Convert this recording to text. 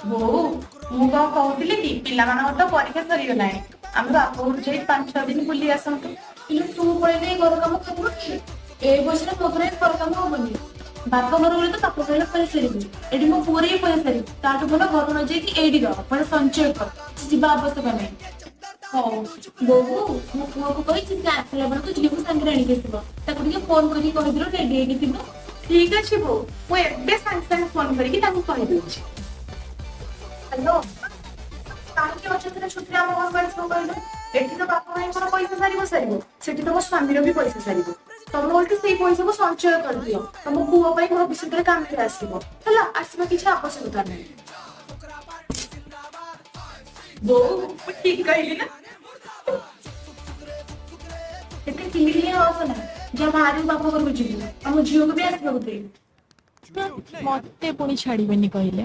ବୋଉ, ମୁଁ କଣ କହୁଥିଲି କି, ପିଲାମାନଙ୍କର ତ ପରୀକ୍ଷା ସରିଗଲାଣି, ଆମେ ବାପ ଘରୁ ଯାଇ 5-6 ଦିନ ବୁଲି ଆସନ୍ତୁ। କିନ୍ତୁ ତୁ ପଳେଇଲେ ଏ ଘର କାମ କରିବ କିଏ? ଏ ବୟସରେ ମୋ ଦ୍ୱାରା ଏ ଘର କାମ ହବନି। ବାପ ଘର ଗଲେ ତ ବାପ ଘରେ ପଇସା ସାରିବୁ, ଏଠି ମୋ ପୁଅରେ ବି ପଇସା ସାରିବୁ। ତାଠୁ ଭଲ ଘରୁ ନ ଯାଇକି ଏଇଠି ରହ, ପଇସା ସଞ୍ଚୟ କର, କିଛି ଯିବା ଆବଶ୍ୟକ ନାହିଁ। ହଉ। ବୋଉ, ମୋ ପୁଅକୁ କହିଛି ସେ ଆସିଲା ବେଳକୁ ଝିଅକୁ ସାଙ୍ଗରେ ଆଣିକି ଆସିବ। ତାକୁ ଟିକେ ଫୋନ କରିକି କହିଦେଲୁ, ରେଡି ହେଇକି ଥିବ। ଠିକ ଅଛି ବୋଉ, ମୁଁ ଏବେ ସାଙ୍ଗେ ସାଙ୍ଗେ ଫୋନ କରିକି ତାଙ୍କୁ କହିଦଉଛି। ହ୍ୟାଲୋ, କାହିଁକି ଅଯଥାରେ ଛୁଟିରେ ଆମ ଘରକୁ ଆସିବ କହିଲ? ଏଠି ତ ବାପା ଭାଇଙ୍କର ପଇସା ସାରିବ ସାରିବ, ସେଠି ତମ ସ୍ୱାମୀର ବି ପଇସା ସାରିବ। ତମେ ଓଲଟି ସେଇ ପଇସାକୁ ସଞ୍ଚୟ କରିଦିଅ, ତମ ପୁଅ ପାଇଁ ଭବିଷ୍ୟତରେ କାମରେ ଆସିବ। ହେଲା, ଆସିବା କିଛି ଆବଶ୍ୟକତା ନାହିଁ। ବୋଉ, ମୁଁ ଠିକ କହିଲି ନା? ଏତେ ଚିଲିଚିଲି ହସ ନା, ଯା ବାହାରିବୁ ବାପ ଘରକୁ ଯିବୁ। ଆମ ଝିଅକୁ ବି ଆସିବାକୁ ଦେ। ମତେ ପୁଣି ଛାଡିବେନି କହିଲେ।